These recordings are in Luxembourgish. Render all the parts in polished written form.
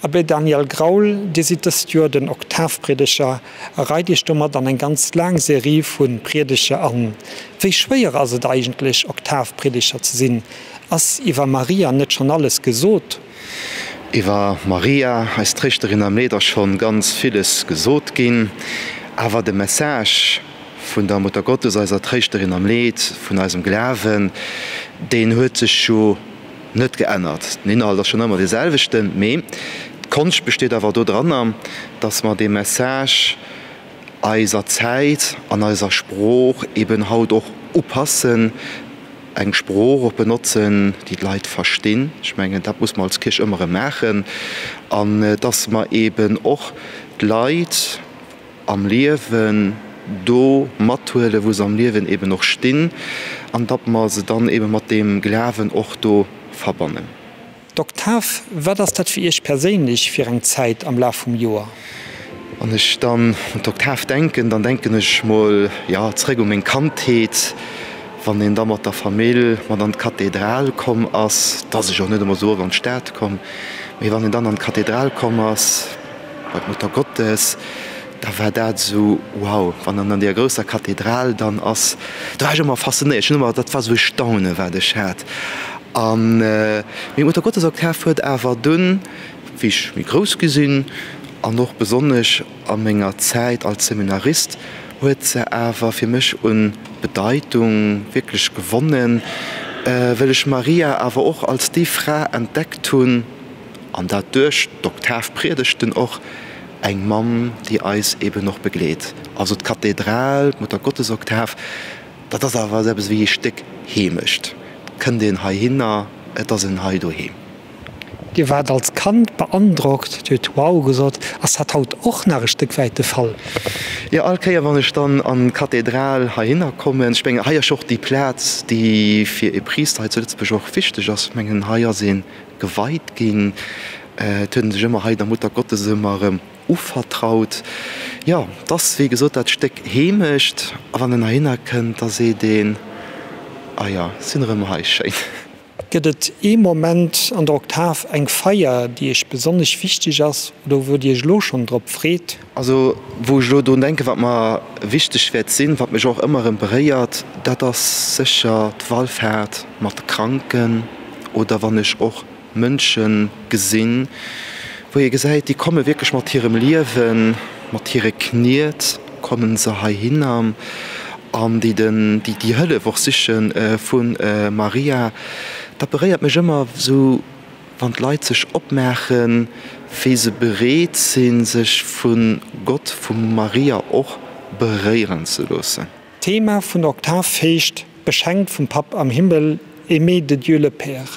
Abbé Daniel Graul, Dir sidd dëst Joer den Oktavpriedeger a reit Iech domat an eng ganz laang Serie vu Priedeger an. Wéi schwéier ass et eigentlech, Oktavpriedeger ze sinn? Ass iwwer Maria net schonn alles gesot? Iwwer Maria, eis Tréischterin am Leed, ass schonn ganz villes gesot ginn. Awer de Message vun der Muttergottes, eiser Tréischterin am Leed, vun eisem Glawen, deen huet sech jo net geännert. Den Inhalt ass schonn ëmmer dee selwechten, mee d'Konscht besteet awer do dranner, dass mer dee Message eiser Zäit an eiser Sprooch eben haut och upassen, eng Sprooch och benotzen, déi d'Leit verstinn. Ech mengen, dat muss mer als Kierch ëmmer erëm maachen. An dass mer eben och d'Leit am Liewen do mathuelen, wou se am Liewen eben och stinn, an datt mer se dann ebe mat deem Glawen och do verbannen. D'Oktav, wat ass dat fir Iech perséinlech fir eng Zäit am Laf vum Joer? Wann ech dann un d'Oktav denken, dann denken ech mol, jo, zréck u meng Kandheet, wann een da mat der Famill mat an d'Kathedral komm ass. Et ass ech och net ëmmer esou oft an d'Stad komm, mee wann een dann an d'Kathedral komm ass, Bei d'Mutter Gottes, da war dat esou wow, wann dann an deeër grousser Kathedral dann ass, do war ech ëmmer faszinéiert, ech hunn ëmmer, dat war esou e Staune wat ech hat. An mee d'Mutter Gottes Oktav huet awer dunn, wéi ech méi grouss gi sinn an och besonnesch a menger Zäit als Seminarist, huet se awer fir mech un Bedeitung wierklech gewonnen, well ech Maria awer och als déi Fra entdeckt hunn, An dat duerch d'Oktavpriedegten och, eng Mamm, déi eis eben och begleet. Also d'Kathedral, d'Muttergottesoktav, dat ass awer esou eppes wéi ee Stéck Heemecht. Et kënnt een heihinner, et ass een hei doheem. Dir waart als Kand beandrockt, Dir hutt Wow gesot. Ass dat haut och nach e Stéck wäit de Fall? Jo, all Kéier wann ech dann an d'Kathedral heihinner kommen, ech mengen hei ass jo och déi Plaz, déi fir ee Priister hei zu Lëtzebuerg och wichteg ass, ech mengen hei ass ee Geweit ginn. Et huet en sech ëmmer hei der Mutter Gottes ëmmer erëm uvertraut. Jo, 't ass wéi gesot dat Stéck Heemecht, a wann en heihinner kënnt, da seet een, Ah jo, sinn erëm hei, schéin. Gëtt et ee Moment an der Oktav, eng Feier, déi Iech besonnesch wichteg ass oder wou Dir Iech elo schonn drop freet? Also wou ech elo drun denken, wat mer wichteg wäert sinn, wat mech och ëmmer erëm beréiert, dat ass sécher d'Wallfaart mat de Kranken. Oder wann ech och Mënsche gesinn, wou ee gesäit, déi komme wierklech mat hirem Liewen, mat hire Kniet komme se heihinner an déi den, déi déi Hëllef och siche vu Maria. Dat beréiert mech ëmmer esou, wann d'Leit sech opmaachen, wéi se bereet sinn, sech vu Gott, vu Maria och beréieren ze loossen. D'Thema vun der Oktav heescht Beschenkt vum Papp am Himmel, Aimé de Dieu le Père.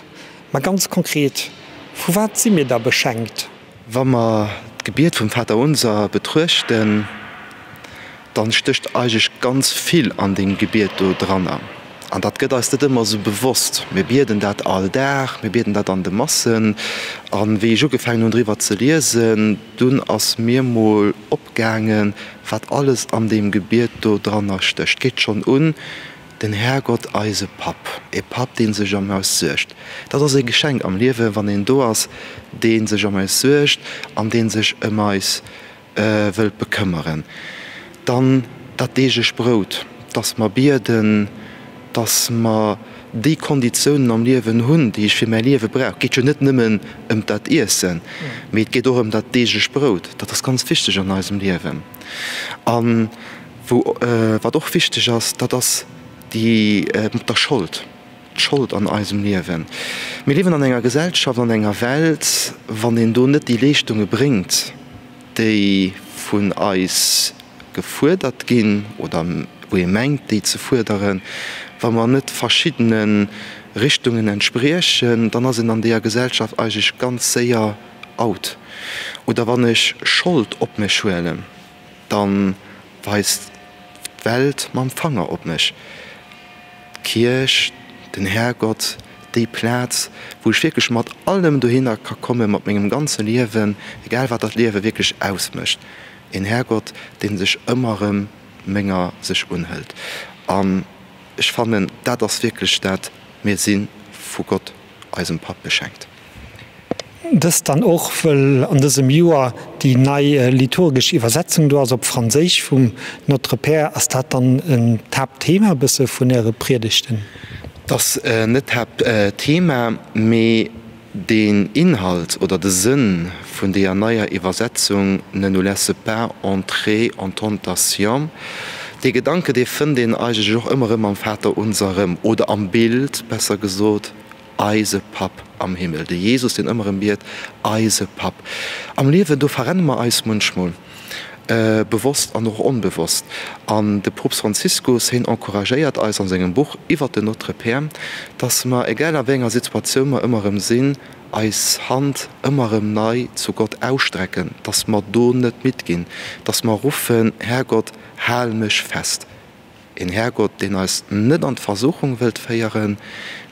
Ma ganz konkret, vu wat si mir da beschenkt? Wa mer d'Gebiet vum Vaterunser betruechten, dann stécht eigentlech ganz vill an deem Gebiet do dranner. An dat gëtt eis net ëmmer esou bewosst. Mir bieden dat all Dag, mir bieden dat an de Massen. An wéi ech ugefaangen hunn driwwer ze liesen, dunn ass mir mol opgaangen, wat alles an deem Gebiet do dranner stécht. Geet schonn un, den Härgott, eise Papp, e Papp, dee sech ëm eis suergt. Dat ass e Geschenk am Liewen, wann een do ass, dee sech ëm eis suergt an dee sech ëm eis wëllt bekëmmeren. Dann dat deeglech Brout, dass mer bieden, dass mer déi Konditiounen am Liewen hunn, déi ech fir mäi Liewe brauch. Et geet jo net nëmmen ëm dat Iessen, mee et geet och ëm dat deeglech Brout. Dat ass ganz wichteg an eisem Liewen. A wou, wat och wichteg ass, dat ass déi mat der Schold, d'Schold an eisem Liewen. Mir liewen an enger Gesellschaft, an enger Welt, wann een do net déi Leeschtunge bréngt, déi vun eis gefuerdert ginn oder wou ee mengt, déi ze fuerderen, wa mer net verschiddene Richtungen entspriechen, dann ass een an deeër Gesellschaft eigentlech ganz séier out. Oder wann ech Schold op mech huelen, da weist d'Welt mam Fanger op mech. D'Kierch, den Härgott, déi Plaz, wou ech wierklech mat allem dohinner ka kommen, mat mengem ganze Liewen, egal wat dat Liewe wierklech ausmécht. Een Härgott, dee sech ëmmer erëm menger sech unhëlt. An ech fannen, dat ass wierklech dat, mir si vu Gott, eisem Papp, beschenkt. Dëst dann och, wëll an dësem Joer déi nei liturgesch Iwwersetzung do ass op Franséisch vum Notre Père. Ass dat dann en d'Haaptthema e bësse vun Äre Priedegten? Et ass net d'Haaptthema, mee den Inhalt oder de Sënn vun deeër neier Iwwersetzung Ne nous laisse pas entrer en tentation, dee Gedanke, dee fënnt een eigentlech och ëmmer erëm am Vaterunser erëm, oder am Bild, besser gesot, Eise Papp am Himmel. De Jesus, deen ëmmer erëm biet, Eise Papp. Am Liewen, do verrenne mer eis munchmol, bewosst an och onbewosst. An de Poopst Franziskus, hien encouragéiert eis an sengem Buch iwwert den Notre Père, dass mer, egal a wéi enger Situatioun mer ëmmer erëm sinn, eis Hand ëmmer erëm nei zu Gott ausstrecken, dass mer do net midd ginn, dass mer ruffen, Härgott, hal mech fest. Een Härgott, deen eis net an d'Versuchung wëllt féieren,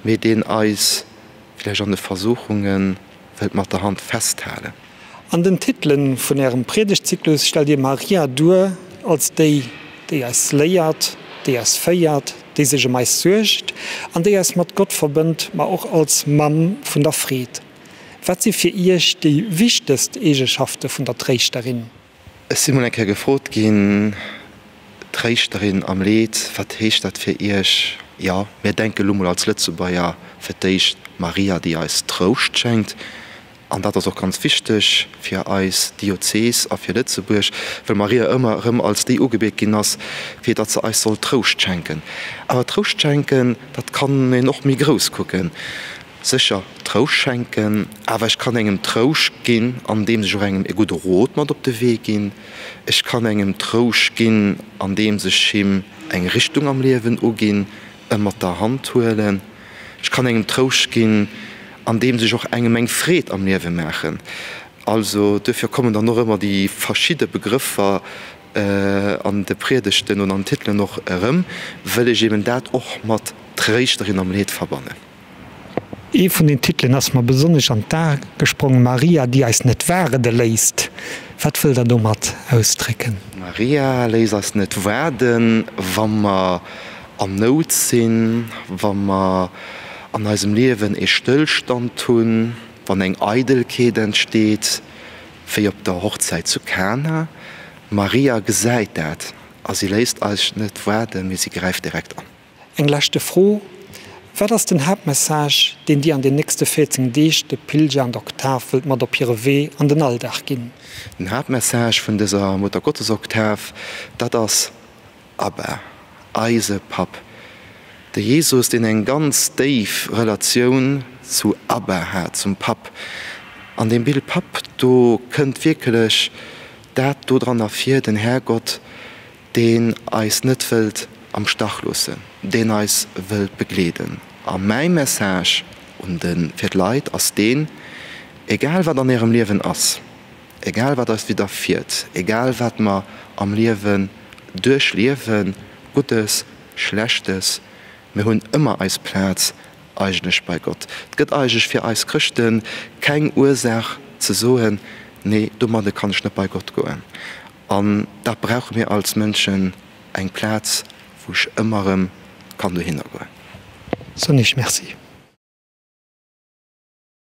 mee deen eis vläicht an de Versuchunge wëllt mat der Hand festhalen. An den Titelen vun Ärem Priedegtzyklus stellt Dir Maria duer als déi, déi eis léiert, déi eis féiert, déi sech ëm eis suergt an déi eis mat Gott verbënnt, ma och als Mamm vun der Freed. Wat si fir Iech déi wichtegst Eegeschafte vun der Tréischterin? Ech si mol eng Kéier gefrot ginn, Tréischterin am Leed, wat heescht dat fir Iech? Jo, mir denke lo mol als Lëtzebuerger fir d'éischt Maria, déi eis Trouscht schenkt. An dat ass och ganz wichteg fir eis Diözes a fir Lëtzebuerg, well Maria ëmmer erëm als déi ugebiet ginn ass, fir datt se eis soll Trouscht schenken. Awer Trouscht schenken, dat kann een och méi grouss kucken. Sécher Trouscht schenken, awer ech kann engem Trouscht ginn, andeems ech och engem e gudde Rot mat op de Wee ginn. Ech kann engem Trouscht ginn, andeems ech him eng Richtung am Liewen uginn, e mat der Hand huelen. Ech kann engem Trouscht ginn, andeems ech och engem eng Freed am Liewe maachen. Also duerfir kommen dann och ëmmer déi verschidde Begrëffer an de Priedegten oder an den Titelen och erëm, wëll ech eben dat och mat Tréischterin am Leed verbannen. Ee vun den Titelen ass mer besonnesch an d'A gesprong, Maria, déi eis net waarde léisst. Wat wëllt Der domat ausdrécken? Maria léisst eis net waarden, wa mer an Nout sinn, wa mer an eisem Liewen ee Stëllstand hunn, wann eng Eidelkeet entsteet, wéi op der Hochzäit zu Kana. Maria gesäit dat a si léisst eis net waarden, mee si gräift direkt an. Eng leschte Fro, Wat ass den Haaptmessage, deen Dir an den nächste 14 Deeg de Pilger an der Oktav wëllt mat op hire Wee an den Alldag ginn? Den Haaptmessage vun dëser Muttergottesoktav, dat ass, Abba, eise Papp. De Jesus, deen eng ganz déif Relatioun zu Abba hat, zum Papp. An deem Bild Papp, do kënnt wierklech dat do dran ervir, den Härgott, deen eis net wëllt am Stach loossen, deen eis wëllt begleeden. A mäi Message un de fir d'Leit ass deen, Egal wat an ärem Liewen ass, egal wat eis widderfiert, egal wat mer am Liewen duerchliewen, Guddes, Schlechtes, mir hunn ëmmer eis Plaz eigentlech bei Gott. Et gëtt eigentlech fir eis Chrëschte keng Ursaach ze soen, Nee, domadde kann ech net bei Gott goen. An da brauche mir als Mënschen eng Plaz, wou ech ëmmer erëm kann dohinner goen. Soen Iech Merci.